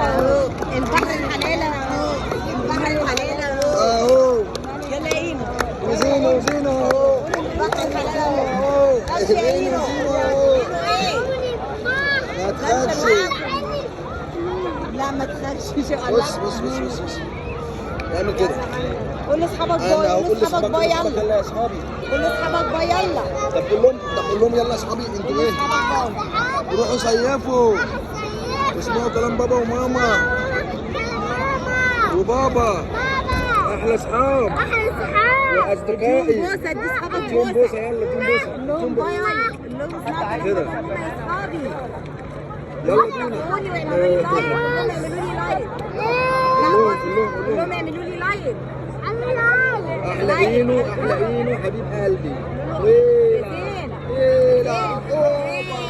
اهو، البحر الحلال اهو، البحر الحلال اهو. اهو. يلا يا اينو. وزينه وزينه اهو. البحر الحلال اهو. اهو. بس يا اينو. وزينه اهو. اينو ايه؟ ما تخافش. لا ما تخافش. بص بص بص بص بص، اعمل كده. قول لاصحابك باي. انا قول هقول لاصحابك باي لاصحابك يلا. يلا يا اصحابي. قول لاصحابك باي يلا. طب قول لهم، طب قول لهم يلا يا اصحابي انتوا قول ايه؟ لاصحابك باي. روحوا صيفوا واسمعوا كلام بابا وماما وبابا، احلى اصحاب واصدقائي. بوسه، ادي اصحابك اديهم بوسه. بوسه، يلا اديهم بوسه. قول لهم اديهم باي. بوسه. قول لهم اصحابي. كده. هم يا اصحابي. يلا بينا. قولي واعملوا لي like. قول لهم اعملوا لي like. قول لهم، قول لهم، قول قول لهم لهم اعملوا لي like. احلى اينو، احلى اينو حبيب قلبي. ويلا زين. ويلا. أوبا.